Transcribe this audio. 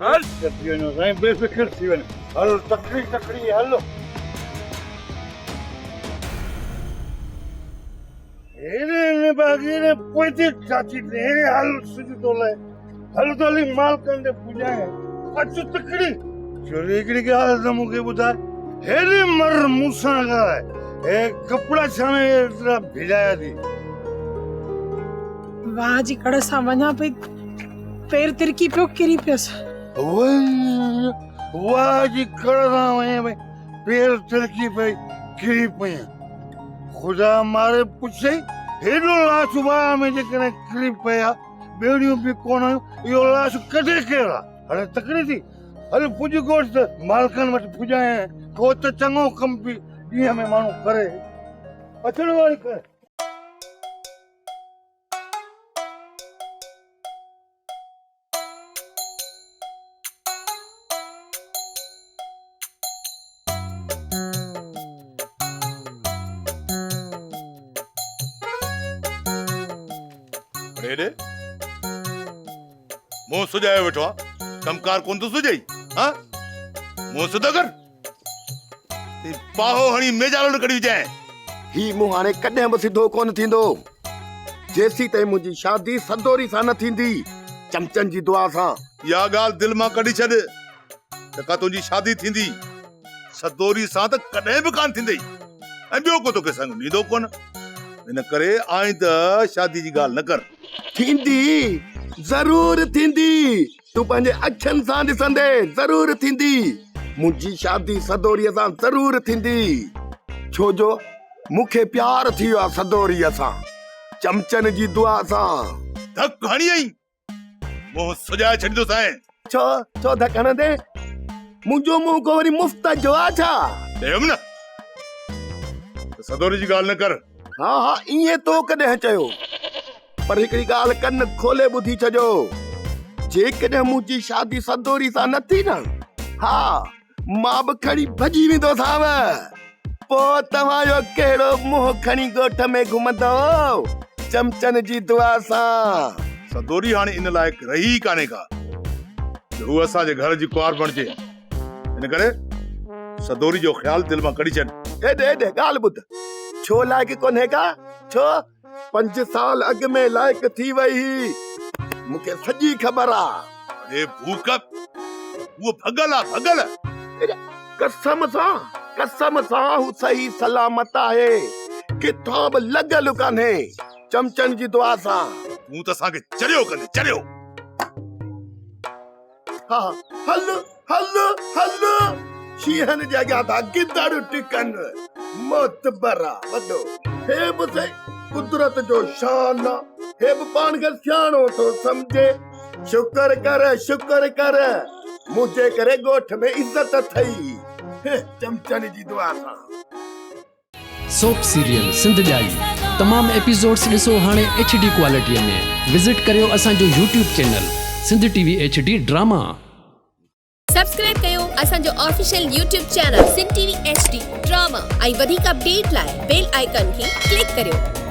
هل. ٿي وڃو سائين بي فڪر ٿي وڃو. هل تڪڙي تڪڙي هل. هيڏي نڀاڳي ري پوئتي چاچي هيڏي هل سج ٿو لهي. هل ته هلي مالڪن ڏي پڄائين. اچ تڪڙي. چوري هڪڙي ڳالهه ته مون کي ٻڌاء. هيڏي مر مون سان ڳالهاء. هي ڪپڙا ڇا ۾ ايترا ڀڄايا ٿي. واهه جي ڪڙ سان وڃان پئي پير ترڪي پيو ڪري پيس. واهه جي ڪڙ سان وڃان پئي پير ترڪي پئي ڪري پئين. خدا ماري پڇئي هيڏو لاش واهه ۾ جيڪڏهن ڪري پئي ها ٻيڙيون به ڪونه هيون اهو لاش ڪڍي ڪير ها. هاڻي تڪڙي ٿي هل پڄ ڳوٺ ته مالڪن وٽ پڄائين ڪو ته چڱو ڪم به ڏينهن ۾ ماڻهو ڪري. اچڻ واري ڪر. هيڏي منهن سڄايو ويٺو آ ڪم ڪار ڪون ٿو سڄئي ها منهن سڌو ڪر پاهو هڻي ميجالو نه ڪڍي وجهانء. هي منهن هاڻي ڪڏهن به سڌو ڪونه ٿيندو، جيسيتائين منهنجي شادي سدوري سان نه ٿيندي، چمچن جي دعا سان. اها ڳالهه دل مان ڪڍي ڇڏ ته ڪا تنهنجي شادي ٿيندي، سدوري سان ته ڪڏهن به ڪانه ٿيندئي ۽ ٻيو ڪو توکي سڱ ڏيندو ڪونه، ان ڪري آئنده شادي جي ڳالهه نه ڪر. ٿيندي، ضرور ٿيندي. تون پنهنجي اکين سان ڏسندين، ضرور ٿيندي. منهنجي شادي سدوريء سان ضرور ٿيندي. ڇو جو مون کي پيار ٿي ويو آهي سدوريء سان، چمچن جي دعا سان. ڌڪ هڻي ائين منهن سڄائي ڇڏيندوسانء. ڇو، ڇو ڌڪ هڻندين؟ منهنجو منهن ڪو وري مفت جو آ ڇا؟ چيم نه ته سدوري جي ڳالهه نه ڪر. ها ها ائين تو ڪڏهن چيو؟ پر هڪڙي ڳالهه ڪن کولي ٻڌي ڇڏيو، جيڪڏهن منهنجي شادي سدوري سان نه ٿي نه، ها مان به کڻي ڀڄي ويندوسانو، پوء توهان اهو ڪهڙو منهن کڻي ڳوٺ ۾ گهمندؤ، چمچن جي دعا سان. سدوري هاڻي ان لائق رهي ئي ڪانهي ڪا جو هوء اسان جي گهر جي ڪنوار بڻجي، ان ڪري سدوري جو خيال دل مان ڪڍي ڇڏ. هيڏي هيڏي ڳالهه ٻڌ، ڇو لائق ڪونهي ڪا، ڇو؟ پنج سال اڳ ۾ لائق ٿي وئي هئي، مون کي سڄي خبر آ. اڙي ڀوڪ، هوء ڀڳل آ، ڀڳل. قسم سان، قسم سان هو صحيح سلامت آهي، ڪٿان به لڳل ڪانهي، چمچن جي دعا سان. تون ته اسان کي چريو ڪندين، چريو. ها هل هل هل شينهن جي اڳيان ٿا گدڙ ٽڪن معتبر آ وڏو هي به سهي قدرت جو شان آ هي به پاڻ کي سياڻو ٿو سمجهي شڪر ڪر شڪر ڪر منهنجي ڪري ڳوٺ ۾ عزت اٿئي چمچن جي دعا سان. سوپ سيريل سنڌ ڄائي تمام ايپيسوڊس ڏسو هاڻي ايڇ ڊي ڪوالٽي ۾ وزٽ ڪريو اسان جو YouTube channel Sindh T V H D drama. Subscribe ڪيو اسان جو official YouTube channel Sindh T V H D drama ۽ وڌيڪ اپڊيٽ لاء بيل آئيڪان کي ڪلڪ ڪريو.